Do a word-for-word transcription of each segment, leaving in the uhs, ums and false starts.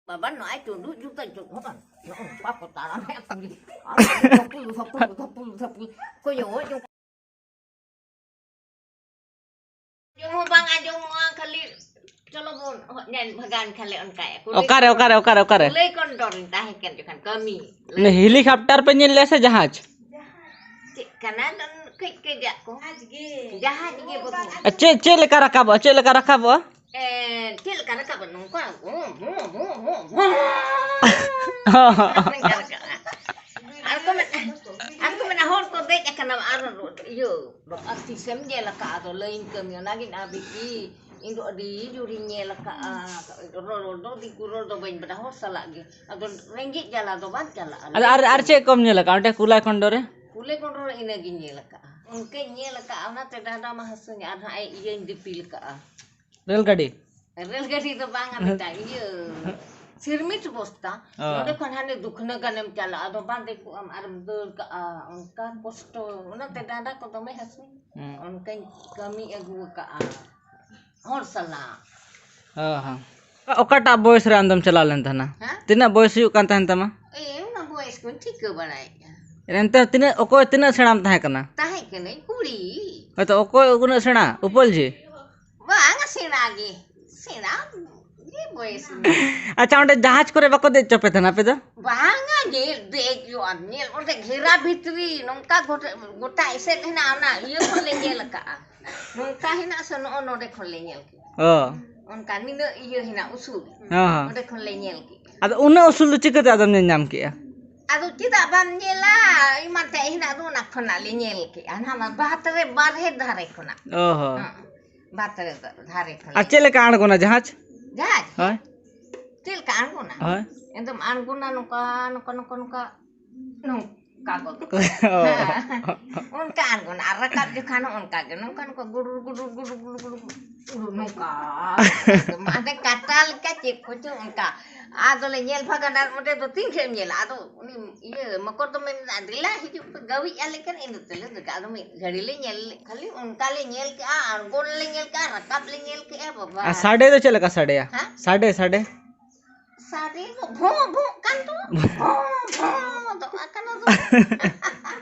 ᱵᱟᱵᱟ, ᱱᱚᱜᱼᱚᱭ ᱪᱩᱰᱩ ᱡᱩᱛᱟᱹ ᱡᱩᱛ ᱦᱚᱸ ᱵᱟᱝ᱾ ᱱᱚᱜᱼᱚ ᱱᱚᱝᱠᱟ ᱠᱚ ᱛᱟᱲᱟᱢᱮᱫ ᱠᱩᱲᱤ᱾ ᱟᱨ ᱫᱷᱟᱯᱩᱞ, ᱫᱷᱟᱯᱩᱞ, ᱫᱷᱟᱯᱩᱞ, ᱫᱷᱟᱯᱩᱞ᱾ ᱠᱚᱭᱚᱜ ᱡᱚᱝ᱾ ᱟᱸᱡᱚᱢ ᱦᱚᱸ ᱵᱟᱝ ᱟᱸᱡᱚᱢᱚᱜᱼᱟ, ᱠᱷᱟᱹᱞᱤ ᱪᱚᱞᱚ ᱵᱚᱱ ᱧᱮᱞ ᱵᱷᱟᱜᱟᱣᱮᱱ ᱠᱷᱟᱱ ᱞᱮ ᱚᱱᱠᱟᱭᱟ᱾ ᱠᱩᱞᱟᱹᱭ ᱚᱠᱟᱨᱮ, ᱠᱚᱱᱰᱚᱨ᱾ ᱚᱠᱟᱨᱮ, ᱚᱠᱟᱨᱮ, ᱚᱠᱟᱨᱮ? ᱠᱩᱞᱟᱹᱭ ᱠᱚᱱᱰᱚᱨ ᱨᱤᱧ ᱛᱟᱦᱮᱸ ᱠᱟᱱ ᱡᱚᱠᱷᱚᱱ ᱠᱟᱹᱢᱤ᱾ ᱚᱱᱮ ᱦᱮᱞᱤᱠᱟᱯᱴᱟᱨ ᱯᱮ ᱧᱮᱞ ᱞᱮᱫᱼᱟ ᱥᱮ ᱡᱟᱦᱟᱡᱽ? ᱪᱮᱫ ᱠᱟᱱᱟ? ᱠᱟᱹᱡ ᱠᱟᱹᱡᱟᱜ ᱠᱚ᱾ ᱡᱟᱦᱟᱡᱽ ᱜᱮ ᱵᱚᱫᱚᱞ᱾ ᱟᱨ ᱪᱮᱫ, ᱪᱮᱫ ᱞᱮᱠᱟ ᱨᱟᱠᱟᱵᱚᱜᱼᱟ? ᱪᱮᱫ ᱞᱮᱠᱟ ᱨᱟᱠᱟᱵᱚᱜᱼᱟ? ᱮ, ᱪᱮᱫ ᱞᱮᱠᱟ ᱨᱟᱠᱟᱵᱼᱟ? ᱱᱚᱝᱠᱟ᱾ ᱦᱚᱸ, ᱦᱚᱸ᱾ ᱱᱚᱝᱠᱟ ᱨᱟᱠᱟᱵᱼᱟ᱾ ᱟᱨ ᱠᱚ ᱢᱮᱱᱟ, ᱟᱨ ᱠᱚ ᱢᱮᱱᱟ, ᱦᱚᱲ ᱠᱚ ᱫᱮᱡ ᱟᱠᱟᱱᱟ ᱟᱨ ᱤᱭᱟᱹ, ᱟᱨ ᱛᱤᱥᱮᱢ ᱧᱮᱞ ᱟᱠᱟᱫᱼᱟ? ᱟᱫᱚ ᱞᱟᱹᱭᱟᱹᱧ ᱠᱟᱹᱢᱤ, ᱚᱱᱟᱜᱤᱧ ᱟᱹᱵᱤᱛᱤ᱾ ᱤᱧ ᱫᱚ ᱟᱹᱰᱤ ᱡᱳᱨᱤᱧ ᱧᱮᱞ ᱟᱠᱟᱫᱼᱟ᱾ ᱨᱚᱲ, ᱨᱚᱲ ᱫᱚ ᱫᱤᱠᱩ ᱨᱚᱲ ᱫᱚ ᱵᱟᱹᱧ ᱵᱟᱰᱟᱭᱟ, ᱦᱚᱲ ᱥᱟᱞᱟᱜ ᱜᱮ᱾ ᱟᱫᱚ ᱨᱮᱸᱜᱮᱡ ᱡᱟᱞᱟ ᱫᱚ ᱵᱟᱝ ᱪᱟᱞᱟᱜᱼᱟ᱾ ᱟᱫᱚ ᱟᱨ, ᱟᱨ ᱪᱮᱫ ᱠᱚᱢ ᱧᱮᱞ ᱟᱠᱟᱫᱼᱟ ᱚᱸᱰᱮ ᱠᱩᱞᱟᱭ ᱠᱚᱱᱰᱚ ᱨᱮ? ᱠᱩᱞᱟᱭ ᱠᱚᱱᱰᱚ ᱨᱮ ᱤᱱᱟᱹᱜᱤᱧ ᱧᱮᱞ ᱟᱠᱟᱫᱼᱟ᱾ ᱚᱱᱠᱟᱧ ᱧᱮᱞ ᱟᱠᱟᱫᱼᱟ, ᱚᱱᱟᱛᱮ ᱰᱟᱸᱰᱟ ᱢᱟ ᱦᱟᱹᱥᱩᱧᱟ᱾ ᱟᱨ ᱱᱟᱦᱟᱜ ᱤᱭᱟᱹᱧ ᱫᱤᱯᱤᱞ ᱠᱟᱜᱼᱟ᱾ ᱨᱮᱹᱞ ᱜᱟᱹᱰᱤ? ᱨᱮᱹᱞ ᱜᱟᱹᱰᱤ ᱫᱚ ᱵᱟᱝᱟ ᱵᱮᱴᱟ, ᱤᱭᱟᱹ, ᱥᱤᱨᱢᱤᱴ ᱵᱚᱥᱛᱟ᱾ ᱚ᱾ ᱱᱚᱸᱰᱮ ᱠᱷᱚᱱ ᱦᱟᱱᱮ ᱫᱩᱠᱷᱱᱟᱹ ᱜᱟᱱᱮᱢ ᱪᱟᱞᱟᱜᱼᱟ, ᱟᱫᱚ ᱵᱟᱝ ᱫᱮᱡ ᱠᱚᱜ ᱟᱢ ᱟᱨᱮᱢ ᱫᱟᱹᱲ ᱠᱟᱜᱼᱟ, ᱚᱱᱠᱟ ᱠᱚᱥᱴᱚ᱾ ᱚᱱᱟᱛᱮ ᱰᱟᱸᱰᱟ ᱠᱚ ᱫᱚᱢᱮ ᱦᱟᱹᱥᱩ᱾ ᱦᱩᱸ᱾ ᱚᱱᱠᱟᱧ ᱠᱟᱹᱢᱤ ᱟᱹᱜᱩ ᱟᱠᱟᱜᱼᱟ ᱦᱚᱲ ᱥᱟᱞᱟᱜ᱾ ᱚ ᱦᱚᱸ᱾ ᱚᱠᱟᱴᱟᱜ ᱵᱚᱭᱮᱥ ᱨᱮ ᱟᱢᱫᱚᱢ ᱪᱟᱞᱟᱣ ᱞᱮᱱ ᱛᱟᱦᱮᱱᱟ? ᱦᱮᱸ? ᱛᱤᱱᱟᱹᱜ ᱵᱚᱭᱮᱥ ᱦᱩᱭᱩᱜ ᱠᱟᱱ ᱛᱟᱦᱮᱱ ᱛᱟᱢᱟ? ᱮ, ᱚᱱᱟ ᱵᱚᱭᱮᱥ ᱠᱚᱧ ᱴᱷᱤᱠᱟᱹ ᱵᱟᱲᱟᱭᱮᱫᱼᱟ᱾ ᱮᱱᱛᱮ ᱛᱤᱱᱟᱹᱜ, ᱚᱠᱚᱭ ᱛᱤᱱᱟᱹᱜ ᱥᱮᱬᱟᱢ ᱛᱟᱦᱮᱸ ᱠᱟᱱᱟ? ᱛᱟᱦᱮᱸ ᱠᱟᱹᱱᱟᱹᱧ ᱠᱩᱲᱤ᱾ ᱦᱳᱭᱛᱚ, ᱚᱠᱚᱭ ᱩᱱᱟᱹᱜ ᱥᱮᱬᱟ? ᱩᱯᱟᱹᱞ ᱡᱤ? ᱵᱟᱝᱟ, ᱥᱮᱬᱟ ᱜᱮ᱾ ᱥᱮᱬᱟ ᱜᱮ ᱵᱚᱭᱮᱥ ᱨᱮ᱾ ᱟᱪᱪᱷᱟ, ᱚᱸᱰᱮ ᱡᱟᱦᱟᱡᱽ ᱠᱚᱨᱮ ᱵᱟᱠᱚ ᱫᱮᱡ ᱦᱚᱪᱚ ᱯᱮ ᱛᱟᱦᱮᱱᱟ ᱟᱯᱮ ᱫᱚ? ᱵᱟᱝᱟ, ᱧᱮᱞ, ᱫᱮᱡ ᱦᱩᱭᱩᱜᱼᱟ, ᱧᱮᱞ᱾ ᱚᱸᱰᱮ ᱜᱷᱮᱨᱟ ᱵᱷᱤᱛᱨᱤ ᱱᱚᱝᱠᱟ ᱜᱚᱴᱟ, ᱜᱚᱴᱟ ᱮᱥᱮᱫ ᱦᱮᱱᱟᱜᱼᱟ, ᱚᱱᱟ ᱤᱭᱟᱹ ᱠᱷᱚᱱ ᱞᱮ ᱧᱮᱞ ᱟᱠᱟᱜᱼᱟ᱾ ᱱᱚᱝᱠᱟ ᱦᱮᱱᱟᱜᱼᱟ ᱥᱮ ᱱᱚᱜᱼᱚ ᱱᱚᱰᱮ ᱠᱷᱚᱱ ᱞᱮ ᱧᱮᱞ ᱠᱮᱜᱼᱟ᱾ ᱚ᱾ ᱚᱱᱠᱟ ᱱᱤᱱᱟᱹᱜ ᱤᱭᱟᱹ ᱦᱮᱱᱟᱜ ᱩᱥᱩᱞ᱾ ᱦᱚᱸ, ᱦᱚᱸ᱾ ᱚᱸᱰᱮ ᱠᱷᱚᱱ ᱞᱮ ᱧᱮᱞ ᱠᱮᱜᱼᱟ᱾ ᱟᱫᱚ ᱩᱱᱟᱹᱜ ᱩᱥᱩᱞ ᱫᱚ ᱪᱤᱠᱟᱹᱛᱮ ᱟᱫᱚᱢ ᱧᱮᱞ ᱧᱟᱢ ᱠᱮᱜᱼᱟ? ᱟᱫᱚ ᱪᱮᱫᱟᱜ ᱵᱟᱢ ᱧᱮᱞᱟ? ᱮᱢᱟᱱ ᱛᱮ ᱦᱮᱱᱟᱜ ᱫᱚ ᱚᱱᱟ ᱠᱷᱚᱱᱟᱜ ᱞᱮ ᱧᱮᱞ ᱠᱮᱜᱼᱟ᱾ ᱦᱟᱱᱟ ᱵᱟᱦᱟ ᱫᱷᱟᱨᱮ, ᱵᱟᱨᱦᱮ ᱫᱷᱟᱨᱮ ᱠᱷᱚᱱᱟᱜ᱾ ᱚ ᱦᱚᱸ᱾ ᱦᱚᱸ᱾ ᱵᱟᱦᱟ ᱫᱷᱟᱨᱮ ᱫᱷᱟᱨᱮ ᱠᱷᱚᱱᱟᱜ᱾ ᱟᱨ ᱪᱮᱫ ᱞᱮᱠᱟ ᱟᱬᱜᱚᱱᱟ ᱡᱟᱦᱟᱡᱽ? ᱡᱟᱦᱟᱡᱽ? ᱦᱳᱭ᱾ ᱪᱮᱫ ᱞᱮᱠᱟ ᱟᱬᱜᱚᱱᱟ? ᱦᱳᱭ᱾ ᱮᱠᱫᱚᱢ ᱟᱬᱜᱚᱱᱟ ᱱᱚᱝᱠᱟ, ᱱᱚᱝᱠᱟ, ᱱᱚᱝᱠᱟ, ᱱᱚᱝᱠᱟ᱾ ᱱᱚᱝᱠᱟ ᱜᱚᱫᱚᱜ᱾ ᱚ᱾ ᱦᱮᱸ᱾ ᱚᱱᱠᱟ ᱟᱬᱜᱚᱱᱟ᱾ ᱟᱨ ᱨᱟᱠᱟᱵ ᱡᱚᱠᱷᱟᱱ ᱦᱚᱸ ᱚᱱᱠᱟ ᱜᱮ᱾ ᱱᱚᱝᱠᱟ, ᱱᱚᱝᱠᱟ ᱜᱩᱰᱩᱨ, ᱜᱩᱰᱩᱨ, ᱜᱩᱰᱩᱨ, ᱜᱩᱰᱩᱨ, ᱜᱩᱰᱩᱨ, ᱜᱩᱰᱩᱨ, ᱱᱚᱝᱠᱟ᱾ ᱮᱠᱫᱚᱢ ᱦᱟᱱᱮ ᱠᱟᱴᱟ ᱞᱮᱠᱟ ᱪᱮᱫ ᱠᱚᱪᱚ ᱚᱱᱠᱟ᱾ ᱟᱫᱚᱞᱮ ᱧᱮᱞ ᱵᱷᱟᱜᱟᱣᱱᱟ, ᱚᱸᱰᱮ ᱫᱚ ᱛᱤᱱ ᱜᱷᱟᱹᱲᱤᱡ ᱮᱢ ᱧᱮᱞᱟ? ᱟᱫᱚ ᱩᱱᱤ ᱤᱭᱟᱹ ᱢᱚᱠᱚᱨ ᱫᱚᱢᱮ ᱢᱮᱱᱟ, "ᱫᱮᱞᱟ ᱦᱤᱡᱩᱜ ᱯᱮ, ᱜᱟᱹᱣᱤᱡ ᱟᱞᱮ ᱠᱟᱱᱟ", ᱤᱱᱟᱹ ᱛᱮᱞᱮ ᱫᱮᱡᱚᱜᱼᱟ᱾ ᱟᱫᱚ ᱢᱤᱫ ᱜᱷᱟᱹᱲᱤ ᱞᱮ ᱧᱮᱞ ᱞᱮ, ᱠᱷᱟᱹᱞᱤ ᱚᱱᱠᱟ ᱞᱮ ᱧᱮᱞ ᱠᱮᱜᱼᱟ, ᱟᱬᱜᱚᱱ ᱞᱮ ᱧᱮᱞ ᱠᱮᱜᱼᱟ, ᱨᱟᱠᱟᱵ ᱞᱮ ᱧᱮᱞ ᱠᱮᱜᱼᱟ, ᱵᱟᱵᱟ᱾ ᱟᱨ ᱥᱟᱰᱮ ᱫᱚ ᱪᱮᱫ ᱞᱮᱠᱟ ᱥᱟᱰᱮᱭᱟ? ᱦᱮᱸ? ᱥᱟᱰᱮ, ᱥᱟᱰᱮ? ᱥᱟᱹᱨᱤ ᱫᱚ ᱵᱷᱚᱸ ᱵᱷᱚᱸ ᱠᱟᱱ ᱫᱚ᱾ ᱵᱷᱚᱸ ᱵᱷᱚᱸ ᱫᱚ ᱟᱠᱟᱱᱟ ᱫᱚ᱾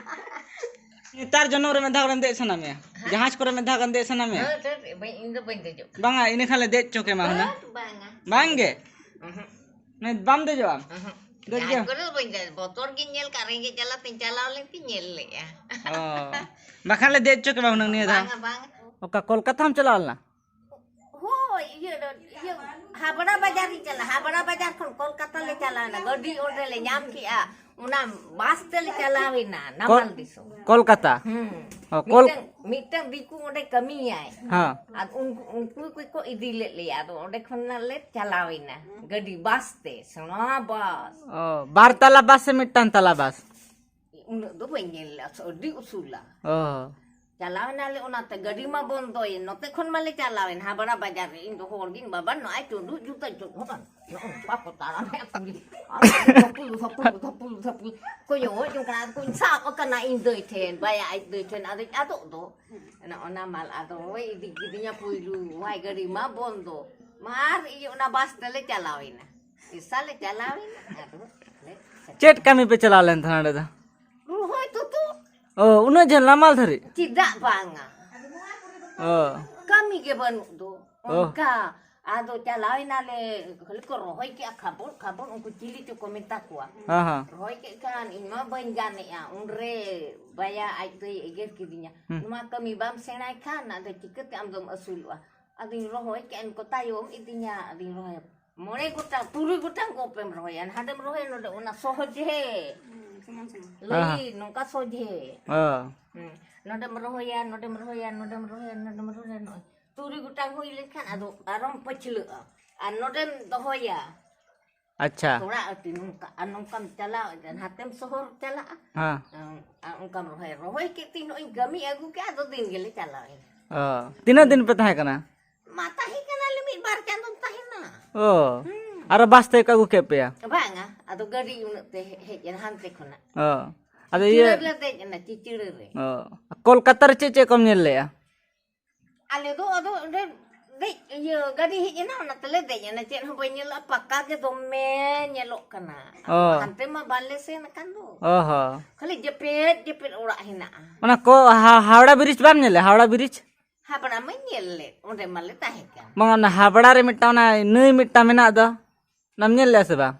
ᱱᱮᱛᱟᱨ ᱡᱚᱱᱚᱢ ᱨᱮ ᱢᱤᱫ ᱫᱷᱟᱣ ᱜᱟᱱ ᱫᱮᱡ ᱥᱟᱱᱟ ᱢᱮᱭᱟ? ᱡᱟᱦᱟᱡᱽ ᱠᱚᱨᱮ ᱢᱤᱫ ᱫᱷᱟᱣ ᱜᱟᱱ ᱫᱮᱡ ᱥᱟᱱᱟ ᱢᱮᱭᱟ? ᱦᱮᱸ, ᱴᱷᱤᱠ, ᱵᱟᱹᱧ, ᱤᱧ ᱫᱚ ᱵᱟᱹᱧ ᱫᱮᱡᱚᱜ ᱠᱟᱱᱟ᱾ ᱵᱟᱝᱟ, ᱤᱱᱟᱹ ᱠᱷᱟᱱ ᱞᱮ ᱫᱮᱡ ᱦᱚᱪᱚ ᱠᱮᱢᱟ ᱦᱩᱱᱟᱹᱝ᱾ ᱦᱮᱸ, ᱵᱟᱝᱟ᱾ ᱵᱟᱝ ᱜᱮ? ᱩᱦᱩᱸ᱾ ᱢᱟᱱᱮ ᱵᱟᱢ ᱫᱮᱡᱚᱜᱼᱟ? ᱩᱦᱩᱸ᱾ ᱫᱮᱡ ᱡᱟᱦᱟᱡᱽ ᱜᱮ? ᱠᱚᱨᱮ ᱫᱚ ᱵᱟᱹᱧ ᱫᱮᱡ, ᱵᱚᱛᱚᱨ ᱜᱤᱧ ᱧᱮᱞ ᱠᱟᱜ, ᱨᱮᱸᱜᱮᱡ ᱡᱟᱞᱟ ᱛᱤᱧ ᱪᱟᱞᱟᱣ ᱞᱮᱱ ᱛᱤᱧ ᱧᱮᱞ ᱞᱮᱜᱼᱟ᱾ ᱚ᱾ ᱵᱟᱠᱷᱟᱱ ᱞᱮ ᱫᱮᱡ ᱦᱚᱪᱚ ᱠᱮᱢᱟ ᱦᱩᱱᱟᱹᱝ ᱱᱤᱭᱟᱹ ᱫᱷᱟᱣ᱾ ᱵᱟᱝᱟ, ᱵᱟᱝᱟ᱾ ᱚᱠᱟ ᱠᱳᱞᱠᱟᱛᱟᱢ ᱪᱟᱞᱟᱣ ᱞᱮᱱᱟ? ᱦᱳᱭ, ᱤᱭᱟᱹ, ᱤᱭᱟᱹ, ᱦᱟᱵᱲᱟ ᱵᱟᱡᱟᱨ ᱤᱧ ᱪᱟᱞᱟᱜᱼᱟ᱾ ᱦᱟᱵᱲᱟ ᱵᱟᱡᱟᱨ ᱠᱷᱚᱱ ᱠᱳᱞᱠᱟᱛᱟ ᱞᱮ ᱪᱟᱞᱟᱣ ᱮᱱᱟ᱾ ᱜᱟᱹᱰᱤ ᱚᱸᱰᱮ ᱞᱮ ᱧᱟᱢ ᱠᱮᱜᱼᱟ᱾ ᱚᱱᱟ ᱵᱟᱥ ᱛᱮᱞᱮ ᱪᱟᱞᱟᱣ ᱮᱱᱟ ᱱᱟᱢᱟᱞ ᱠᱚᱞ-, ᱫᱤᱥᱚᱢ᱾ ᱠᱳᱞᱠᱟᱛᱟ? ᱦᱩᱸ᱾ ᱚ, ᱠᱳᱞ- ᱢᱤᱫᱴᱟᱝ, ᱢᱤᱫᱴᱟᱝ ᱫᱤᱠᱩ ᱚᱸᱰᱮ ᱠᱟᱹᱢᱤᱭᱟᱭ᱾ ᱦᱮᱸ᱾ ᱟᱨ ᱩᱱᱠᱩ, ᱩᱱᱠᱩ ᱜᱮᱠᱚ ᱤᱫᱤ ᱞᱮᱫ ᱞᱮᱭᱟ᱾ ᱟᱫᱚ ᱚᱸᱰᱮ ᱠᱷᱚᱱ ᱞᱮ ᱪᱟᱞᱟᱣ ᱮᱱᱟ᱾ ᱜᱟᱹᱰᱤ ᱵᱟᱥ ᱛᱮ, ᱥᱮᱬᱟ ᱵᱟᱥ᱾ ᱚ, ᱵᱟᱨ ᱛᱟᱞᱟ ᱵᱟᱥ ᱥᱮ ᱢᱤᱫᱴᱟᱝ ᱛᱟᱞᱟ ᱵᱟᱥ? ᱩᱱᱟᱹᱜ ᱫᱚ ᱵᱟᱹᱧ ᱧᱮᱞ ᱞᱮᱫᱼᱟ, ᱟᱹᱰᱤ ᱩᱥᱩᱞᱟ᱾ ᱚ᱾ ᱪᱟᱞᱟᱣ ᱮᱱᱟᱞᱮ, ᱚᱱᱟᱛᱮ ᱜᱟᱹᱰᱤ ᱢᱟ ᱵᱚᱱᱫᱚᱭᱮᱱ᱾ ᱱᱚᱛᱮ ᱠᱷᱚᱱ ᱢᱟᱞᱮ ᱪᱟᱞᱟᱣᱮᱱ ᱦᱟᱵᱲᱟ ᱵᱟᱡᱟᱨ ᱨᱮ᱾ ᱤᱧ ᱫᱚ ᱦᱚᱲ ᱜᱤᱧ ᱵᱟᱵᱟ, ᱱᱚᱜᱼᱚᱭ ᱪᱩᱰᱩ ᱡᱩᱛᱟᱹ ᱪᱩᱰ ᱦᱚᱸ ᱵᱟᱝ᱾ ᱱᱚᱜᱼᱚ ᱱᱚᱝᱠᱟ ᱠᱚ ᱛᱟᱲᱟᱢᱮᱫᱼᱟ ᱠᱩᱲᱤ᱾ ᱟᱨ ᱫᱷᱟᱯᱩᱞ, ᱫᱷᱟᱯᱩᱞ, ᱫᱷᱟᱯᱩᱞ, ᱫᱷᱟᱯᱩᱞ᱾ ᱠᱚᱭᱚᱜ ᱡᱚᱝ ᱠᱟᱱᱟ, ᱟᱫᱚᱧ ᱥᱟᱵ ᱟᱠᱟᱱᱟ ᱤᱧ ᱫᱟᱹᱭ ᱴᱷᱮᱱ, ᱵᱟᱭᱟ ᱟᱡ ᱫᱟᱹᱭ ᱴᱷᱮᱱ᱾ ᱟᱫᱚᱧ ᱟᱫᱚᱜ ᱫᱚ᱾ ᱚᱱᱟ ᱢᱟᱞ ᱟᱫᱚ ᱦᱳᱭ ᱤᱫᱤ ᱠᱤᱫᱤᱧᱟ ᱯᱩᱭᱞᱩ᱾ ᱦᱟᱭ ᱜᱟᱹᱰᱤ ᱢᱟ ᱵᱚᱱᱫᱚ᱾ ᱢᱟ ᱟᱨ ᱤᱭᱟᱹ ᱚᱱᱟ ᱵᱟᱥ ᱛᱮᱞᱮ ᱪᱟᱞᱟᱣᱮᱱᱟ᱾ ᱤᱥᱟ ᱞᱮ ᱪᱟᱞᱟᱣᱮᱱᱟ᱾ ᱟᱫᱚ ᱞᱮ ᱪᱮᱫ ᱠᱟᱹᱢᱤ ᱯᱮ ᱪᱟᱞᱟᱣ ᱞᱮᱱ ᱛᱟᱦᱮᱱᱟ ᱚᱸᱰᱮ ᱫᱚ? ᱨᱚᱦᱚᱭ ᱛᱩᱛᱩ᱾ ᱚ, ᱩᱱᱟᱹᱜ ᱡᱷᱟᱹᱞ ᱱᱟᱢᱟᱞ ᱫᱷᱟᱹᱨᱤᱡ? ᱪᱮᱫᱟᱜ ᱵᱟᱝᱟ? ᱚ᱾ ᱠᱟᱹᱢᱤ ᱜᱮ ᱵᱟᱹᱱᱩᱜ ᱫᱚ᱾ ᱚ᱾ ᱚᱱᱠᱟ᱾ ᱟᱫᱚ ᱪᱟᱞᱟᱣ ᱮᱱᱟᱞᱮ, ᱠᱷᱟᱹᱞᱤ ᱠᱚ ᱨᱚᱦᱚᱭ ᱠᱮᱜᱼᱟ, ᱠᱷᱟᱵᱚᱲ, ᱠᱷᱟᱵᱚᱲ, ᱩᱱᱠᱩ ᱪᱤᱞᱤ ᱪᱚ ᱠᱚ ᱢᱮᱛᱟ ᱠᱚᱣᱟ᱾ ᱦᱮᱸ, ᱦᱮᱸ᱾ ᱨᱚᱦᱚᱭ ᱠᱮᱫ ᱠᱷᱟᱱ ᱤᱧ ᱢᱟ ᱵᱟᱹᱧ ᱜᱟᱱᱮᱜᱼᱟ᱾ ᱩᱱᱨᱮ ᱵᱟᱭᱟ ᱟᱡ ᱫᱚᱭ ᱮᱜᱮᱨ ᱠᱤᱫᱤᱧᱟ᱾ ᱦᱩᱸ᱾ ᱱᱚᱣᱟ ᱠᱟᱹᱢᱤ ᱵᱟᱢ ᱥᱮᱬᱟᱭ ᱠᱷᱟᱱ ᱟᱫᱚ ᱪᱤᱠᱟᱹᱛᱮ ᱟᱢ ᱫᱚᱢ ᱟᱹᱥᱩᱞᱚᱜᱼᱟ? ᱟᱫᱚᱧ ᱨᱚᱦᱚᱭ ᱠᱮᱜᱼᱟ, ᱠᱚ ᱛᱟᱭᱚᱢ ᱤᱫᱤᱧᱟ᱾ ᱟᱫᱚᱧ ᱨᱚᱦᱚᱭᱟ᱾ ᱢᱚᱬᱮ ᱜᱚᱴᱟᱝ, ᱛᱩᱨᱩᱭ ᱜᱚᱴᱟᱝ ᱜᱚᱯᱮᱢ ᱨᱚᱦᱚᱭᱟ, ᱦᱟᱸᱰᱮᱢ ᱨᱚᱦᱚᱭᱟ, ᱱᱚᱰᱮ ᱚᱱᱟ ᱥᱚᱦᱚᱡᱮ᱾ ᱦᱩᱸ, ᱥᱚᱢᱟᱱ ᱥᱚᱢᱟᱱ᱾ ᱞᱟᱹᱭ ᱦᱮᱸ, ᱦᱮᱸ᱾ ᱱᱚᱝᱠᱟ ᱥᱚᱡᱷᱮ᱾ ᱦᱮᱸ᱾ ᱦᱩᱸ᱾ ᱱᱚᱰᱮᱢ ᱨᱚᱦᱚᱭᱟ, ᱱᱚᱰᱮᱢ ᱨᱚᱦᱚᱭᱟ, ᱱᱚᱰᱮᱢ ᱨᱚᱦᱚᱭᱟ, ᱱᱚᱰᱮᱢ ᱨᱚᱦᱚᱭᱟ, ᱱᱚᱜᱼᱚᱭ᱾ ᱛᱩᱨᱩᱭ ᱜᱚᱴᱟᱝ ᱦᱩᱭ ᱞᱮᱱᱠᱷᱟᱱ ᱟᱫᱚ ᱟᱨᱚᱢ ᱯᱟᱹᱪᱷᱞᱟᱹᱜᱼᱟ᱾ ᱟᱨ ᱱᱚᱰᱮᱢ ᱫᱚᱦᱚᱭᱟ᱾ ᱟᱪᱪᱷᱟ᱾ ᱛᱷᱚᱲᱟ ᱟᱹᱴᱤ ᱱᱚᱝᱠᱟ, ᱟᱨ ᱱᱚᱝᱠᱟᱢ ᱪᱟᱞᱟᱣ ᱮᱫᱟ, ᱱᱟᱛᱮᱢ ᱥᱚᱦᱚᱨ ᱪᱟᱞᱟᱜᱼᱟ᱾ ᱦᱮᱸ᱾ ᱟᱨ ᱚᱱᱠᱟᱢ ᱨᱚᱦᱚᱭ, ᱨᱚᱦᱚᱭ ᱠᱮᱫ ᱛᱤᱧ ᱱᱚᱜᱼᱚᱭ ᱠᱟᱹᱢᱤ ᱟᱹᱜᱩ ᱠᱮᱫ, ᱟᱫᱚ ᱫᱤᱱ ᱜᱮᱞᱮ ᱪᱟᱞᱟᱣ ᱮᱱᱟ᱾ ᱚ, ᱛᱤᱱᱟᱹᱜ ᱫᱤᱱ ᱯᱮ ᱛᱟᱦᱮᱸ ᱠᱟᱱᱟ? ᱢᱟ ᱛᱟᱦᱮᱸ ᱠᱟᱱᱟᱞᱮ ᱢᱤᱫ ᱵᱟᱨ ᱪᱟᱸᱫᱚᱢ ᱛᱟᱦᱮᱱᱟ᱾ ᱚ, ᱦᱩᱸ᱾ ᱟᱨᱚ ᱵᱟᱥ ᱛᱮ ᱠᱚ ᱟᱹᱜᱩ ᱠᱮᱫ ᱯᱮᱭᱟ? ᱵᱟᱝᱟ, ᱟᱫᱚ ᱜᱟᱹᱰᱤ ᱩᱱᱟᱹᱜ ᱛᱮ ᱦᱮ-, ᱦᱮᱡ ᱮᱱᱟ ᱦᱟᱱᱛᱮ ᱠᱷᱚᱱᱟᱜ᱾ ᱚ, ᱟᱫᱚ ᱤᱭᱟᱹ ᱪᱤᱪᱲᱟᱹ ᱨᱮᱞᱮ ᱫᱮᱡ ᱮᱱᱟ, ᱪᱤᱪᱲᱟᱹ ᱨᱮ᱾ ᱚ, ᱠᱳᱞᱠᱟᱛᱟ ᱨᱮ ᱪᱮᱫ ᱪᱮᱫ ᱠᱚᱢ ᱧᱮᱞ ᱞᱮᱜᱼᱟ? ᱟᱞᱮ ᱫᱚ ᱟᱫᱚ ᱚᱸᱰᱮ ᱫᱮᱡ, ᱤᱭᱟᱹ, ᱜᱟᱹᱰᱤ ᱦᱮᱡ ᱮᱱᱟ, ᱚᱱᱟ ᱛᱮᱞᱮ ᱫᱮᱡ ᱮᱱᱟ, ᱪᱮᱫ ᱦᱚᱸ ᱵᱟᱹᱧ ᱧᱮᱞ ᱞᱮᱫᱼᱟ, ᱯᱟᱠᱟ ᱜᱮ ᱫᱚᱢᱮ ᱧᱮᱞᱚᱜ ᱠᱟᱱᱟ᱾ ᱚ᱾ ᱦᱟᱱᱛᱮ ᱢᱟ ᱵᱟᱞᱮ ᱥᱮᱱ ᱟᱠᱟᱱ ᱫᱚ᱾ ᱚ ᱦᱚᱸ᱾ ᱠᱷᱟᱹᱞᱤ ᱡᱮᱯᱮᱫ ᱡᱮᱯᱮᱫ ᱚᱲᱟᱜ ᱦᱮᱱᱟᱜᱼᱟ᱾ ᱚᱱᱟ ᱠᱚ ᱦᱟ-, ᱦᱟᱣᱲᱟ ᱵᱨᱤᱡᱽ ᱵᱟᱢ ᱧᱮᱞ ᱞᱮᱫᱼᱟ? ᱦᱟᱣᱲᱟ ᱵᱨᱤᱡᱽ? ᱦᱟᱵᱲᱟ ᱢᱟᱧ ᱧᱮᱞ ᱞᱮᱫ, ᱚᱸᱰᱮ ᱢᱟᱞᱮ ᱛᱟᱦᱮᱸ ᱠᱟᱱ᱾ ᱵᱟᱝ, ᱚᱱᱟ ᱦᱟᱵᱲᱟ ᱨᱮ ᱢᱤᱫᱴᱟᱝ ᱚᱱᱟ ᱱᱟᱹᱭ ᱢᱤᱫᱴᱟᱝ ᱢᱮᱱᱟᱜ ᱫᱚ, ᱚᱱᱟᱢ ᱧᱮᱞ ᱞᱮᱫᱼᱟ ᱥᱮ ᱵᱟᱝ?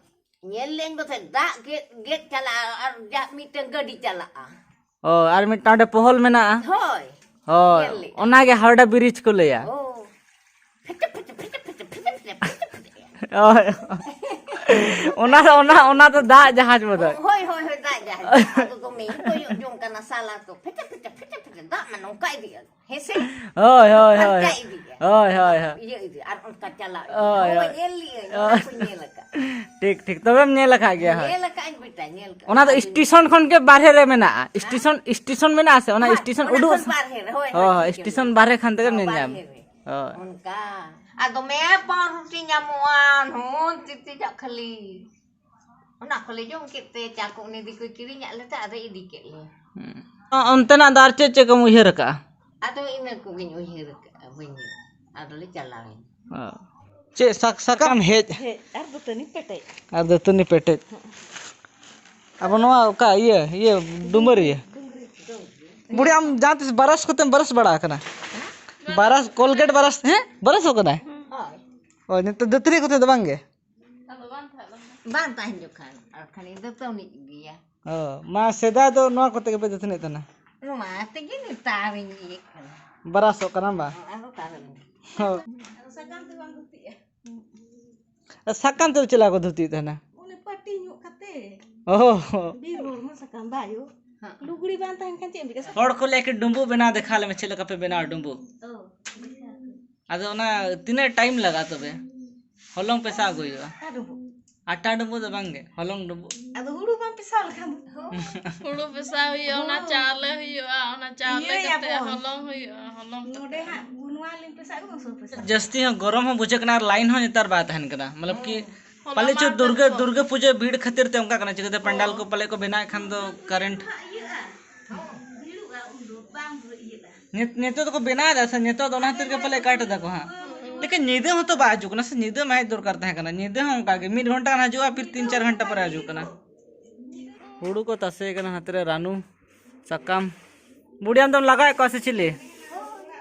ᱧᱮᱞ ᱞᱮᱫᱟᱹᱧ ᱵᱚᱞᱮ ᱫᱟᱜ ᱜᱮᱫ ᱜᱮᱫ ᱪᱟᱞᱟᱜᱼᱟ ᱟᱨ ᱡᱟᱦᱟᱸ ᱢᱤᱫᱴᱟᱝ ᱜᱟᱹᱰᱤ ᱪᱟᱞᱟᱜᱼᱟ᱾ ᱚ, ᱟᱨ ᱢᱤᱫᱴᱟᱝ ᱚᱸᱰᱮ ᱯᱚᱦᱚᱞ ᱢᱮᱱᱟᱜᱼᱟ᱾ ᱦᱳᱭ᱾ ᱦᱳᱭ, ᱧᱮᱞ ᱞᱮᱫᱼᱟ᱾ ᱚᱱᱟᱜᱮ ᱦᱟᱣᱲᱟ ᱵᱨᱤᱡᱽ ᱠᱚ ᱞᱟᱹᱭᱟ᱾ ᱚ, ᱯᱷᱮᱪᱮ, ᱯᱷᱮᱪᱮ, ᱯᱷᱮᱪᱮ᱾ ᱦᱳᱭ᱾ ᱚᱱᱟ ᱫᱚ, ᱚᱱᱟ, ᱚᱱᱟ ᱫᱚ ᱫᱟᱜ ᱡᱟᱦᱟᱡᱽ ᱵᱚᱫᱚᱞ᱾ ᱦᱳᱭ, ᱦᱳᱭ, ᱦᱳᱭ, ᱫᱟᱜ ᱡᱟᱦᱟᱡᱽ᱾ ᱟᱫᱚ ᱫᱚᱢᱮᱧ ᱠᱚᱭᱚᱜ ᱡᱚᱝ ᱠᱟᱱᱟ ᱥᱟᱞᱟ ᱠᱚ᱾ ᱯᱷᱮᱪᱮ, ᱯᱷᱮᱪᱮ, ᱯᱷᱮᱪᱮ, ᱯᱷᱮᱪᱮ, ᱫᱟᱜ ᱢᱟ ᱱᱚᱝᱠᱟ ᱤᱫᱤᱜᱼᱟ᱾ ᱦᱮᱸ ᱥᱮ? ᱦᱳᱭ, ᱦᱳᱭ, ᱦᱳᱭ᱾ ᱯᱷᱟᱨᱪᱟ ᱤᱫᱤᱜᱼᱟ᱾ ᱦᱳᱭ, ᱦᱳᱭ, ᱦᱳᱭ᱾ ᱤᱭᱟᱹ ᱤᱫᱤ, ᱟᱨ ᱚᱱᱠᱟ ᱪᱟᱞᱟᱜ ᱤᱫᱤ᱾ ᱦᱳᱭ, ᱦᱳᱭ, ᱦᱳᱭ᱾ ᱧᱮᱞ ᱞᱤᱭᱟᱹᱧ, ᱚᱱᱟ ᱠᱚᱧ ᱧᱮᱞ ᱟᱠᱟᱫ᱾ ᱴᱷᱤᱠ, ᱴᱷᱤᱠ᱾ ᱛᱚᱵᱮᱢ ᱧᱮᱞ ᱟᱠᱟᱫ ᱜᱮᱭᱟ, ᱦᱳᱭ᱾ ᱧᱮᱞ ᱟᱠᱟᱫ ᱟᱹᱧ ᱵᱮᱴᱟ, ᱧᱮᱞ ᱟᱠᱟᱫ ᱚᱱᱟ ᱫᱚ ᱟᱹᱧ᱾ ᱥᱴᱮᱥᱚᱱ ᱠᱷᱚᱱ ᱜᱮ ᱵᱟᱨᱦᱮ ᱨᱮ ᱢᱮᱱᱟᱜᱼᱟ᱾ ᱦᱮᱸ? ᱥᱴᱮᱥᱚᱱ, ᱥᱴᱮᱥᱚᱱ ᱢᱮᱱᱟᱜᱼᱟ ᱥᱮ? ᱚᱱᱟ ᱦᱳᱭ, ᱥᱴᱮᱥᱚᱱ ᱚᱱᱟ ᱩᱰᱩᱠ ᱠᱷᱚᱱ ᱥᱮ? ᱵᱟᱨᱦᱮ ᱨᱮ, ᱦᱳᱭ, ᱦᱳᱭ, ᱦᱳᱭ, ᱦᱳᱭ, ᱴᱷᱤᱠ, ᱥᱴᱮᱥᱚᱱ ᱴᱷᱤᱠ᱾ ᱵᱟᱨᱦᱮ ᱠᱷᱟᱱ ᱛᱮᱜᱮᱢ ᱦᱳᱭ, ᱧᱮᱞ ᱧᱟᱢᱟ᱾ ᱵᱟᱨᱦᱮ ᱨᱮ᱾ ᱦᱳᱭ᱾ ᱚᱱᱠᱟ᱾ ᱟᱨ ᱫᱚᱢᱮ ᱯᱟᱣᱨᱩᱴᱤ ᱧᱟᱢᱚᱜᱼᱟ, ᱱᱚᱜᱼᱚᱭ ᱛᱤᱛᱤᱡᱟᱜ ᱠᱷᱟᱹᱞᱤ᱾ ᱚᱱᱟ ᱠᱚᱞᱮ ᱡᱚᱢ ᱠᱮᱫ ᱛᱮ, ᱪᱟ ᱠᱚ ᱩᱱᱤ ᱫᱤᱠᱩᱭ ᱠᱤᱨᱤᱧᱟᱫ ᱞᱮ ᱛᱮ, ᱟᱫᱚᱭ ᱤᱫᱤ ᱠᱮᱫ ᱞᱮᱭᱟ᱾ ᱦᱩᱸ᱾ ᱚ-, ᱚᱱᱛᱮᱱᱟᱜ ᱫᱚ ᱟᱨ ᱪᱮᱫ ᱪᱮᱫ ᱠᱚᱢ ᱩᱭᱦᱟᱹᱨ ᱟᱠᱟᱜᱼᱟ? ᱟᱫᱚ ᱤᱱᱟᱹ ᱠᱚᱜᱮᱧ ᱩᱭᱦᱟᱹᱨ ᱟᱠᱟᱜᱼᱟ, ᱵᱟᱹᱧ ᱩᱭᱦᱟᱹᱨ᱾ ᱟᱫᱚᱞᱮ ᱪᱟᱞᱟᱣᱮᱱ᱾ ᱚ᱾ ᱪᱮᱫ ᱥᱟᱠ-, ᱥᱟᱠᱟᱢ ᱦᱮᱡ? ᱦᱮᱡ ᱟᱨ ᱫᱟᱹᱛᱟᱹᱱᱤ ᱯᱮᱴᱮᱡ᱾ ᱟᱨ ᱫᱟᱹᱛᱟᱹᱱᱤ ᱯᱮᱴᱮᱡ᱾ ᱟᱵᱚ ᱱᱚᱣᱟ ᱚᱠᱟ ᱤᱭᱟᱹ, ᱤᱭᱟᱹ ᱰᱩᱢᱟᱹᱨᱤᱭᱟᱹ? ᱰᱩᱢᱨᱤ, ᱰᱩᱢᱨᱤ᱾ ᱵᱩᱲᱤ, ᱟᱢ ᱡᱟᱦᱟᱸ ᱛᱤᱥ ᱵᱟᱨᱟᱥ ᱠᱚᱛᱮᱢ ᱵᱟᱨᱟᱥ ᱵᱟᱲᱟ ᱟᱠᱟᱱᱟ? ᱵᱟᱨᱟᱥ, ᱠᱚᱞᱜᱮᱴ ᱵᱟᱨᱟᱥ, ᱦᱮᱸ? ᱵᱟᱨᱟᱥᱚᱜ ᱠᱟᱱᱟᱭ? ᱦᱳᱭ᱾ ᱚ, ᱱᱤᱛᱚᱜ ᱫᱟᱹᱛᱟᱹᱱᱤ ᱠᱚᱛᱮ ᱫᱚ ᱵᱟᱝ ᱜᱮ? ᱵᱟᱝ ᱛᱟᱦᱮᱱ ᱡᱚᱠᱷᱟᱱ, ᱟᱨ ᱠᱷᱟᱱ ᱤᱧ ᱫᱚ ᱛᱟᱹᱣᱱᱤᱡ ᱜᱮᱭᱟ᱾ ᱚ, ᱢᱟ ᱥᱮᱫᱟᱭ ᱫᱚ ᱱᱚᱣᱟ ᱠᱚᱛᱮ ᱜᱮᱯᱮ ᱫᱟᱹᱛᱟᱹᱱᱤᱜ ᱛᱟᱦᱮᱱᱟ? ᱱᱚᱣᱟ ᱛᱮᱜᱮ ᱱᱮᱛᱟᱨᱤᱧ ᱤᱭᱟᱹᱜ ᱠᱟᱱᱟ᱾ ᱵᱟᱨᱟᱥᱚᱜ ᱠᱟᱱᱟᱢ ᱵᱟ? ᱟᱨ ᱚᱠᱟ ᱨᱮ? ᱦᱳᱭ᱾ ᱟᱫᱚ ᱥᱟᱠᱟᱢ ᱛᱮ ᱵᱟᱝ ᱫᱷᱩᱛᱤᱜᱼᱟ᱾ ᱟᱨ ᱥᱟᱠᱟᱢ ᱛᱮᱫᱚ ᱪᱮᱫ ᱞᱮᱠᱟ ᱠᱚ ᱫᱷᱩᱛᱤᱭᱮᱫ ᱛᱟᱦᱮᱱᱟ? ᱚᱱᱮ ᱯᱟᱹᱴᱤ ᱧᱚᱜ ᱠᱟᱛᱮ᱾ ᱚ᱾ ᱵᱤᱨ ᱦᱚᱲ ᱢᱟ ᱥᱟᱠᱟᱢ ᱵᱟᱭᱚ᱾ ᱦᱮᱸ᱾ ᱞᱩᱜᱽᱲᱤ ᱵᱟᱝ ᱛᱟᱦᱮᱱ ᱠᱷᱟᱱ ᱪᱮᱫ ᱮᱢ ᱪᱤᱠᱟᱹᱭᱟ? ᱦᱚᱲ ᱠᱚ ᱞᱟᱹᱭᱟ ᱠᱤ ᱰᱩᱸᱵᱩᱜ ᱵᱮᱱᱟᱣ ᱫᱮᱠᱷᱟᱣ ᱞᱮᱢᱮ, ᱪᱮᱫ ᱞᱮᱠᱟ ᱯᱮ ᱵᱮᱱᱟᱣᱟ ᱰᱩᱸᱵᱩᱜ? ᱚ᱾ ᱟᱫᱚ ᱚᱱᱟ ᱛᱤᱱᱟᱹᱜ ᱴᱟᱭᱤᱢ ᱞᱟᱜᱟᱜᱼᱟ ᱛᱚᱵᱮ? ᱦᱚᱞᱚᱝ ᱯᱮᱥᱟᱣ ᱟᱹᱜᱩᱭ ᱦᱩᱭᱩᱜᱼᱟ᱾ ᱟᱴᱟ ᱰᱩᱸᱵᱩᱜ᱾ ᱟᱴᱟ ᱰᱩᱸᱵᱩᱜ ᱫᱚ ᱵᱟᱝ ᱜᱮ, ᱦᱚᱞᱚᱝ ᱰᱩᱸᱵᱩᱜ᱾ ᱟᱫᱚ ᱦᱩᱲᱩ ᱵᱟᱢ ᱯᱮᱥᱟᱣ ᱞᱮᱠᱷᱟᱱ ᱫᱚ᱾ ᱦᱩᱲᱩ ᱯᱮᱥᱟᱣ ᱦᱩᱭᱩᱜᱼᱟ, ᱚᱱᱟ ᱦᱳᱭ᱾ ᱪᱟᱣᱞᱮ ᱦᱩᱭᱩᱜᱼᱟ, ᱚᱱᱟ ᱪᱟᱣᱞᱮ ᱤᱭᱟᱹᱭᱟᱵᱚᱱ᱾ ᱠᱟᱛᱮ ᱦᱚᱞᱚᱝ ᱦᱩᱭᱩᱜᱼᱟ, ᱦᱚᱞᱚᱝ ᱱᱚᱰᱮ ᱠᱟᱛᱮ᱾ ᱦᱟᱸᱜ ᱱᱚᱣᱟ ᱞᱤᱧ ᱯᱮᱥᱟᱣ ᱟᱹᱜᱩ ᱵᱟᱝ ᱥᱩᱨ ᱯᱮᱥᱟᱣ᱾ ᱡᱟᱹᱥᱛᱤ ᱦᱚᱸ ᱜᱚᱨᱚᱢ ᱦᱚᱸ ᱵᱩᱡᱷᱟᱹᱜ ᱠᱟᱱᱟ ᱟᱨ ᱞᱟᱭᱤᱱ ᱦᱚᱸ ᱱᱮᱛᱟᱨ ᱵᱟᱭ ᱛᱟᱦᱮᱱ ᱠᱟᱱᱟ, ᱢᱚᱛᱞᱚᱵ ᱠᱤ ᱦᱚᱞᱟ ᱯᱟᱞᱮ ᱪᱚ ᱢᱟᱦᱫᱮᱨ ᱫᱩᱨᱜᱟᱹ, ᱠᱚ ᱫᱩᱨᱜᱟᱹ ᱯᱩᱡᱟᱹ ᱵᱷᱤᱲ ᱠᱷᱟᱹᱛᱤᱨ ᱛᱮ ᱚᱱᱠᱟ ᱠᱟᱱᱟ, ᱪᱤᱠᱟᱹᱛᱮ ᱯᱟᱱᱰᱟᱞ ᱠᱚ ᱯᱟᱞᱮ ᱠᱚ ᱵᱮᱱᱟᱣᱮᱫ ᱠᱷᱟᱱ ᱫᱚ ᱠᱟᱨᱮᱱᱴ᱾ ᱵᱷᱤᱲᱚᱜᱼᱟ ᱩᱱᱫᱚ, ᱵᱟᱝ ᱤᱭᱟᱹᱜᱼᱟ᱾ ᱱᱤᱛ-, ᱱᱤᱛᱚᱜ ᱫᱚᱠᱚ ᱵᱮᱱᱟᱣ ᱮᱫᱟ ᱥᱮ, ᱱᱤᱛᱚᱜ ᱫᱚ ᱚᱱᱟ ᱠᱷᱟᱹᱛᱤᱨ ᱜᱮ ᱯᱟᱞᱮ ᱠᱟᱴ ᱮᱫᱟ ᱠᱚ ᱦᱟᱸᱜ᱾ ᱞᱮᱠᱤᱱ ᱧᱤᱫᱟᱹ ᱦᱚᱸᱛᱚ ᱵᱟᱭ ᱦᱤᱡᱩᱜ ᱠᱟᱱᱟ ᱥᱮ, ᱧᱤᱫᱟᱹ ᱢᱟ ᱦᱮᱡ ᱫᱚᱨᱠᱟᱨ ᱛᱟᱦᱮᱸ ᱠᱟᱱᱟ᱾ ᱧᱤᱫᱟᱹ ᱦᱚᱸ ᱚᱱᱠᱟ ᱜᱮ ᱢᱤᱫ ᱜᱷᱚᱱᱴᱟ ᱜᱟᱱ ᱦᱤᱡᱩᱜᱼᱟ, ᱯᱷᱤᱨ ᱛᱤᱱ ᱪᱟᱨ ᱜᱷᱚᱱᱴᱟ ᱯᱚᱨᱮ ᱦᱤᱡᱩᱜ ᱠᱟᱱᱟ᱾ ᱦᱩᱲᱩ ᱠᱚ ᱛᱟᱥᱮ ᱠᱟᱱᱟ ᱦᱟᱛᱮ ᱨᱮ ᱨᱟᱱᱩ ᱥᱟᱠᱟᱢ᱾ ᱵᱩᱰᱤ ᱟᱢ ᱫᱚᱢ ᱞᱟᱜᱟᱣᱮᱫ ᱠᱚᱣᱟ ᱥᱮ ᱪᱤᱞᱤ?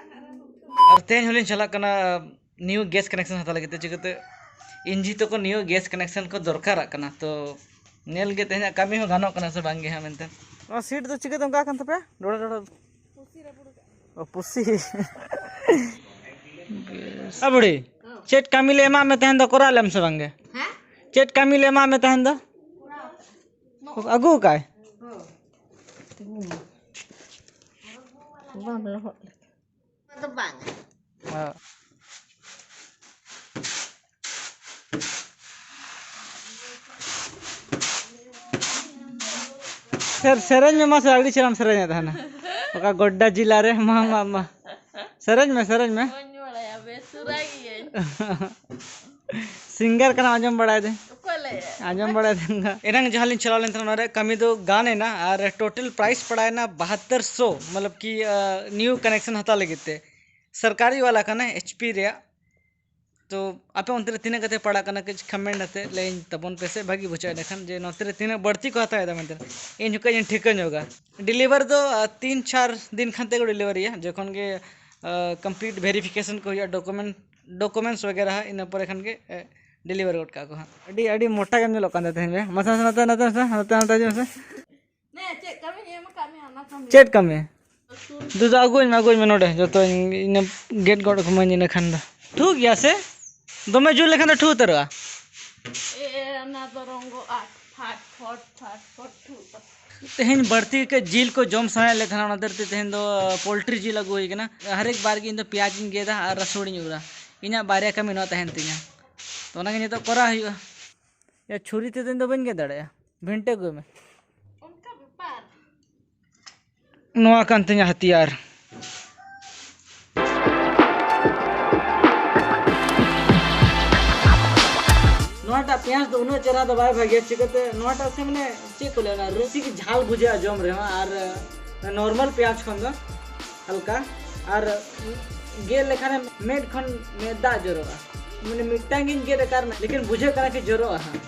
ᱟᱨ ᱛᱮᱦᱮᱧ ᱦᱚᱸᱞᱤᱧ ᱪᱟᱞᱟᱜ ᱠᱟᱱᱟ ᱱᱤᱭᱩ ᱜᱮᱥ ᱠᱟᱱᱮᱠᱥᱚᱱ ᱦᱟᱛᱟᱣ ᱞᱟᱹᱜᱤᱫ ᱛᱮ᱾ ᱪᱤᱠᱟᱹᱛᱮ ᱤᱧ ᱡᱷᱤ ᱛᱟᱠᱚ ᱱᱤᱭᱩ ᱜᱮᱥ ᱠᱟᱱᱮᱠᱥᱚᱱ ᱠᱚ ᱫᱚᱨᱠᱟᱨᱟᱜ ᱠᱟᱱᱟ, ᱛᱚ ᱧᱮᱞ ᱜᱮ ᱛᱮᱦᱮᱧᱟᱜ ᱠᱟᱹᱢᱤ ᱦᱚᱸ ᱜᱟᱱᱚᱜ ᱠᱟᱱᱟ ᱥᱮ ᱵᱟᱝ ᱜᱮ ᱦᱟᱸᱜ ᱢᱮᱱᱛᱮ᱾ ᱱᱚᱣᱟ ᱥᱤᱴ ᱫᱚ ᱪᱤᱠᱟᱹᱛᱮ ᱚᱱᱠᱟ ᱠᱟᱱ ᱛᱟᱯᱮᱭᱟ? ᱰᱚᱲᱟ ᱰᱚᱲᱟ᱾ ᱚ, ᱯᱩᱥᱤ᱾ ᱟ ᱵᱩᱲᱤ, ᱪᱮᱫ ᱠᱟᱹᱢᱤ ᱞᱮ ᱮᱢᱟᱜ ᱢᱮ ᱛᱟᱦᱮᱱ ᱫᱚ, ᱠᱚᱨᱟᱣ ᱞᱮᱢ ᱥᱮ ᱵᱟᱝ ᱜᱮ? ᱦᱮᱸ? ᱪᱮᱫ ᱠᱟᱹᱢᱤ ᱞᱮ ᱮᱢᱟᱜ ᱢᱮ ᱛᱟᱦᱮᱱ ᱫᱚ? ᱟᱹᱜᱩ ᱟᱠᱟᱭ? ᱵᱟᱢ ᱞᱚᱦᱚᱫ ᱞᱮᱠᱟ᱾ ᱫᱚ ᱵᱟᱝ᱾ ᱦᱮᱸ᱾ ᱥᱮᱨ-, ᱥᱮᱨᱮᱧ ᱢᱮ ᱢᱟᱥᱮ, ᱟᱹᱰᱤ ᱪᱮᱦᱨᱟᱢ ᱥᱮᱨᱮᱧᱮᱫ ᱛᱟᱦᱮᱱᱟ᱾ ᱚᱠᱟ ᱜᱚᱰᱰᱟ ᱡᱤᱞᱟ ᱨᱮ, ᱢᱟ, ᱢᱟ, ᱢᱟ᱾ ᱥᱮᱨᱮᱧ ᱢᱮ, ᱥᱮᱨᱮᱧ ᱢᱮ᱾ ᱵᱟᱹᱧ ᱵᱟᱲᱟᱭᱟ, ᱵᱮᱥ ᱥᱩᱨᱟ ᱜᱤᱭᱟᱹᱧ᱾ ᱥᱤᱝᱜᱟᱨ ᱠᱟᱱᱟ, ᱟᱸᱡᱚᱢ ᱵᱟᱲᱟᱭ ᱫᱟᱹᱧ᱾ ᱚᱠᱚᱭ ᱞᱟᱹᱭ? ᱟᱸᱡᱚᱢ ᱵᱟᱲᱟᱭ ᱫᱟᱹᱧ᱾ ᱮᱱᱟᱝ ᱡᱟᱦᱟᱸ ᱞᱤᱧ ᱪᱟᱞᱟᱣ ᱞᱮᱱ ᱛᱟᱦᱮᱱᱟ, ᱚᱱᱟ ᱨᱮᱭᱟᱜ ᱠᱟᱹᱢᱤ ᱫᱚ ᱜᱟᱱ ᱮᱱᱟ ᱟᱨ ᱴᱳᱴᱟᱞ ᱯᱨᱟᱭᱤᱥ ᱯᱟᱲᱟᱣ ᱮᱱᱟ ᱵᱟᱦᱟᱛᱛᱚᱨ ᱥᱚ, ᱢᱚᱛᱞᱚᱵ ᱠᱤ, ᱟ, ᱱᱤᱭᱩ ᱠᱟᱱᱮᱠᱥᱚᱱ ᱦᱟᱛᱟᱣ ᱞᱟᱹᱜᱤᱫ ᱛᱮ᱾ ᱥᱚᱨᱠᱟᱨᱤ ᱣᱟᱞᱟ ᱠᱟᱱᱟ, ᱮᱭᱤᱪ ᱯᱤ ᱨᱮᱭᱟᱜ᱾ ᱛᱚ ᱟᱯᱮ ᱚᱱᱛᱮ ᱨᱮ ᱛᱤᱱᱟᱹᱜ ᱠᱟᱛᱮ ᱯᱟᱲᱟᱜ ᱠᱟᱱᱟ, ᱠᱟᱹᱡ ᱠᱚᱢᱮᱱᱴ ᱟᱛᱮ ᱞᱟᱹᱭᱟᱹᱧ ᱛᱟᱵᱚᱱ ᱯᱮ ᱥᱮ, ᱵᱷᱟᱹᱜᱤ ᱵᱩᱡᱷᱟᱹᱜᱼᱟ ᱮᱸᱰᱮᱠᱷᱟᱱ ᱡᱮ ᱱᱚᱛᱮ ᱨᱮ ᱛᱤᱱᱟᱹᱜ ᱵᱟᱹᱲᱛᱤ ᱠᱚ ᱦᱟᱛᱟᱣ ᱮᱫᱟ ᱢᱮᱱᱛᱮ᱾ ᱤᱧ ᱦᱚᱸ ᱠᱟᱹᱡ ᱤᱧ ᱴᱷᱤᱠᱟᱹ ᱧᱚᱜᱟ᱾ ᱰᱮᱞᱤᱵᱷᱟᱨ ᱫᱚ, ᱟ, ᱛᱤᱱ ᱪᱟᱨ ᱫᱤᱱ ᱠᱷᱟᱱ ᱛᱮᱜᱮ ᱰᱮᱞᱤᱵᱷᱟᱨᱤᱭᱟ, ᱡᱚᱠᱷᱚᱱ ᱜᱮ, ᱟ, ᱠᱚᱢᱯᱞᱤᱴ ᱵᱷᱮᱨᱤᱯᱷᱤᱠᱮᱥᱚᱱ ᱠᱚ ᱦᱩᱭᱩᱜᱼᱟ, ᱰᱚᱠᱩᱢᱮᱱᱴ, ᱰᱚᱠᱩᱢᱮᱱᱴᱥ ᱵᱟᱜᱮᱨᱟ ᱦᱟᱸᱜ, ᱤᱱᱟᱹ ᱯᱚᱨᱮ ᱠᱷᱟᱱ ᱜᱮ, ᱮ, ᱰᱮᱞᱤᱵᱷᱟᱨ ᱜᱚᱫ ᱠᱟᱜᱼᱟ ᱠᱚ ᱦᱟᱸᱜ᱾ ᱟᱹᱰᱤ, ᱟᱹᱰᱤ ᱢᱚᱴᱟ ᱜᱮᱢ ᱧᱮᱞᱚᱜ ᱠᱟᱱ ᱛᱟᱦᱮᱸ ᱛᱮᱦᱮᱧ ᱵᱮ᱾ ᱢᱟᱥᱮ, ᱢᱟᱥᱮ, ᱱᱚᱛᱮ, ᱱᱚᱛᱮ, ᱱᱚᱛᱮ, ᱱᱚᱛᱮ, ᱱᱚᱛᱮ ᱦᱤᱡᱩᱜ ᱢᱮᱥᱮ᱾ ᱱᱮ, ᱪᱮᱫ ᱠᱟᱹᱢᱤᱧ ᱮᱢ ᱟᱠᱟᱫ ᱢᱮᱭᱟ, ᱚᱱᱟ ᱠᱟᱹᱢᱤ? ᱪᱮᱫ ᱠᱟᱹᱢᱤ? ᱫᱩ ᱫᱚ ᱟᱹᱜᱩᱧ ᱢᱮ, ᱟᱹᱜᱩᱧ ᱢᱮ ᱱᱚᱰᱮ, ᱡᱚᱛᱚᱧ ᱤᱧ ᱜᱮᱫ ᱜᱚᱫ ᱠᱟᱹᱢᱟᱹᱧ ᱤᱱᱟᱹ ᱠᱷᱟᱱ ᱫᱚ᱾ ᱴᱷᱩ ᱜᱮᱭᱟ ᱥᱮ? ᱫᱚᱢᱮ ᱡᱳᱨ ᱞᱮᱠᱷᱟᱱ ᱫᱚ ᱴᱷᱩ ᱩᱛᱟᱹᱨᱚᱜᱼᱟ᱾ ᱮ, ᱚᱱᱟ ᱫᱚ ᱨᱚᱝᱜᱚ ᱟᱴ ᱯᱷᱟᱴ ᱯᱷᱚᱴ ᱯᱷᱟᱴ ᱯᱷᱚᱴ ᱴᱷᱩ ᱩᱛᱟᱹᱨᱚᱜᱼᱟ᱾ ᱛᱮᱦᱮᱧ ᱵᱟᱹᱲᱛᱤ ᱠᱟᱹᱡ ᱡᱤᱞ ᱠᱚ ᱡᱚᱢ ᱥᱟᱱᱟᱭᱮᱫ ᱞᱮ ᱛᱟᱦᱮᱱᱟ, ᱚᱱᱟ ᱠᱷᱟᱹᱛᱤᱨ ᱛᱮ ᱛᱮᱦᱮᱧ ᱫᱚ ᱯᱳᱞᱴᱨᱤ ᱡᱤᱞ ᱟᱹᱜᱩ ᱦᱩᱭ ᱠᱟᱱᱟ᱾ ᱦᱟᱨ ᱮᱠ ᱵᱟᱨ ᱜᱮ ᱤᱧ ᱫᱚ ᱯᱮᱸᱭᱟᱡᱽ ᱤᱧ ᱜᱮᱫᱟ ᱟᱨ ᱨᱟᱹᱥᱩᱱ ᱤᱧ ᱩᱨᱟ᱾ ᱤᱧᱟᱹᱜ ᱵᱟᱨᱭᱟ ᱠᱟᱹᱢᱤ ᱱᱚᱣᱟ ᱛᱟᱦᱮᱱ ᱛᱤᱧᱟᱹ, ᱛᱚ ᱚᱱᱟᱜᱮ ᱱᱤᱛᱚᱜ ᱠᱚᱨᱟᱣ ᱦᱩᱭᱩᱜᱼᱟ᱾ ᱭᱟ, ᱪᱷᱩᱨᱤ ᱛᱮᱫᱚ ᱤᱧ ᱫᱚ ᱵᱟᱹᱧ ᱜᱮᱫ ᱫᱟᱲᱮᱭᱟᱜᱼᱟ, ᱵᱷᱤᱱᱴᱟᱹ ᱟᱹᱜᱩᱭ ᱢᱮ᱾ ᱚᱱᱠᱟ ᱵᱮᱯᱟᱨ᱾ ᱱᱚᱣᱟ ᱠᱟᱱ ᱛᱤᱧᱟ ᱦᱟᱛᱤᱭᱟᱨ᱾ ᱱᱚᱣᱟᱴᱟᱜ ᱯᱮᱸᱭᱟᱡᱽ ᱫᱚ ᱩᱱᱟᱹᱜ ᱪᱮᱦᱨᱟ ᱫᱚ ᱵᱟᱭ ᱵᱷᱟᱜᱮᱭᱟ, ᱪᱤᱠᱟᱹᱛᱮ ᱱᱚᱣᱟᱴᱟᱜ ᱥᱮ ᱢᱟᱱᱮ ᱪᱮᱫ ᱠᱚ ᱞᱟᱹᱭᱟ, ᱚᱱᱟ ᱨᱩᱥᱤ ᱜᱮ ᱡᱷᱟᱞ ᱵᱩᱡᱷᱟᱹᱜᱼᱟ ᱡᱚᱢ ᱨᱮᱦᱚᱸ, ᱟᱨ ᱱᱚᱨᱢᱟᱞ ᱯᱮᱸᱭᱟᱡᱽ ᱠᱷᱚᱱ ᱫᱚ ᱦᱟᱞᱠᱟ᱾ ᱟᱨ ᱜᱮᱫ ᱞᱮᱠᱷᱟᱱᱮᱢ ᱢᱮᱫ ᱠᱷᱚᱱ ᱢᱮᱫ ᱫᱟᱜ ᱡᱚᱨᱚᱜᱼᱟ᱾ ᱢᱟᱱᱮ ᱢᱤᱫᱴᱟᱝ ᱜᱤᱧ ᱜᱮᱫ ᱟᱠᱟᱫ ᱨᱮᱦᱚᱸ, ᱞᱮᱠᱤᱱ ᱵᱩᱡᱷᱟᱹᱜ ᱠᱟᱱᱟ ᱠᱤ ᱡᱚᱨᱚᱜᱼᱟ ᱦᱟᱸᱜ᱾